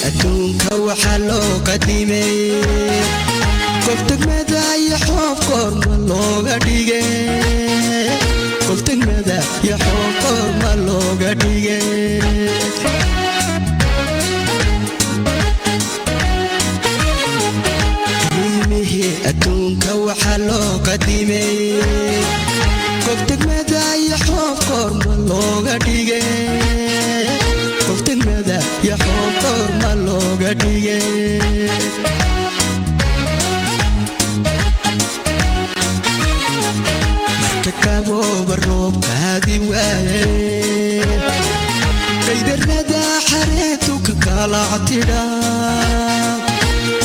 Adduunka waxaa loo qadimay qof degmada iyo xoob korma looga dhigay, qof degmada iyo xoob korma looga dhigay. Qiimihii adduunka waxaa loo qadimay qof degmada iyo xoob korma looga dhigay, qof degmada iyo xoob korma looga dhigay. Marka kabooba roobkaadi waaye, qaydarada xareetu ka kalactidha,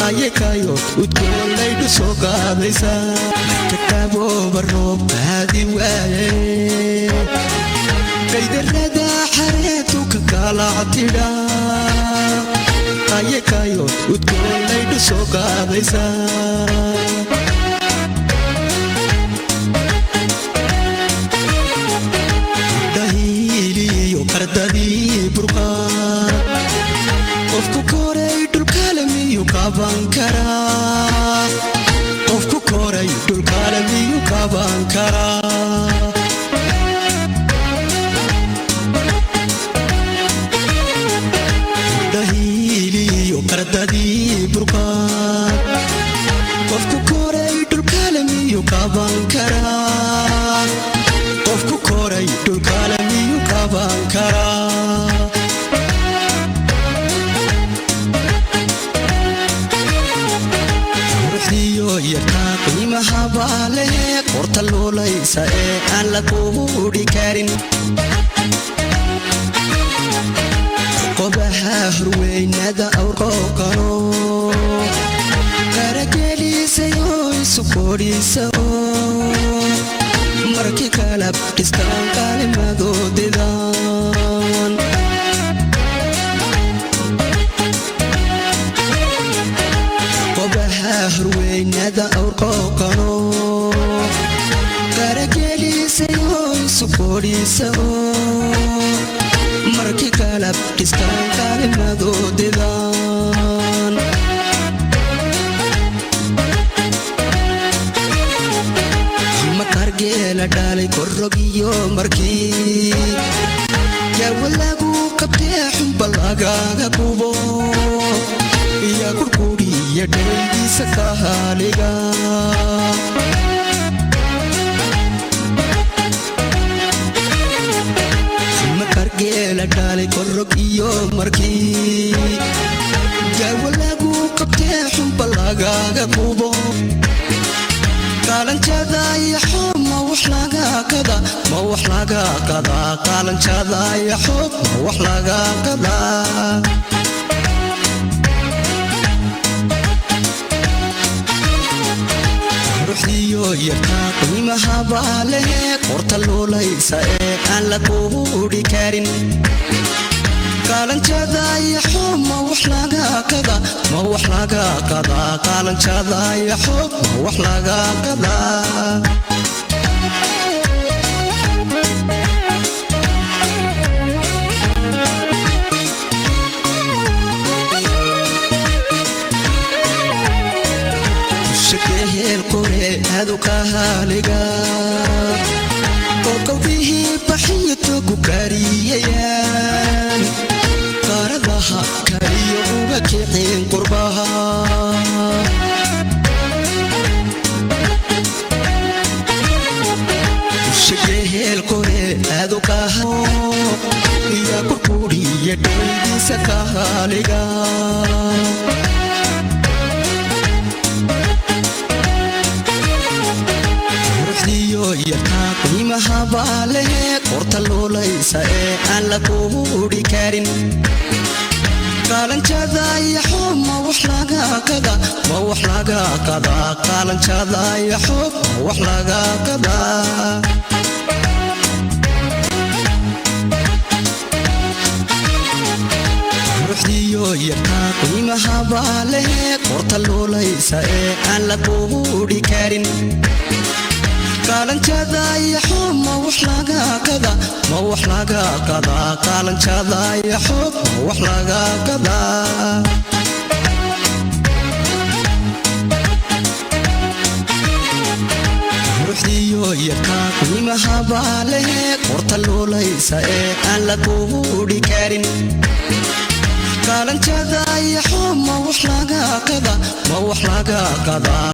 ayakayo udgoolaydhu soo qaadaysa. Marka kabooba roobkaadi waaye, qaydarada xareetu ka kalactidha, ayakayo udgoolaydhu soo qaadaysa. Dahiiliyo qardadii burqaa, qofku koray dhulkale miyuu qaban karaa? Qofku koray dhulkale miyuu qaban karaa? Dahiiliyo qardadii burqaa, qofku koray dhulkale miyuu qaban karaa? Qofku koray dhulkale miyuu qaban karaa? Quruxdiyo yartaa qiimaha baa leh, qorta luulaysa ee aan la quudhi karin. Qobaha horweynada awrqooqano qaragelisayoo isu kodhisa, markii kalab dhistaan qaalimadoodidan. Qobaha horweynada awrqooqano qaragelisayoo isu kodhisa, markii kalab dhistaan qaalimadoodidan. Makargeela dhalay korogiyo markii yaawa lagu qabtee xunba lagaga gubo, iyo kurkuriya dhaydiisa kahaaliga. Makargeela dhalay korog iyo markii yaawa lagu qabtee xunba lagaga gubo, qaalanjada iyo xoob ma wax laga qada? Ma wax laga qadaa? Qaalanjada iyo xoob ma wax laga qadaa? Quruxdiyo yartaa qiimaha baa leh, qorta luulaysa ee aan la quudhi karin. Qaalanjada iyo xoob ma wax laga qada? Ma wax laga qadaa? Qaalanjada iyo xoob ma wax laga qadaa? Shakehel qore aadu kahaaliga oo qawdihii baxiyto ku kariyayaan, qaaradaha kaliyo uga kicin qurbaha. Shakehel qore aadu kaha iyo kurkuriya dhaydiisa kahaaliga. Quruxdiyo yartaa qiimaha baa leh, qorta luulaysa ee aan la quudhi karin. Qaalanjada iyo xoob ma wax laga qada? Ma wax laga qadaa? Qaalanjada iyo xoob ma wax laga qadaa? Quruxdiyo yartaa qiimaha baa leh, qorta luulaysa ee aan la quudhi karin. Qaalanjada iyo xoob ma wax laga qadaa? Ma wax laga qadaa? Qaalanjada iyo xoob ma wax laga qadaa? Ruuxdiyo yarkaa qiimaha baa lehe, qorta luulaysa ee aan la quudhi karin. Qaalanjada iyo xoob ma wax laga qadaa? Ma wax laga qadaa?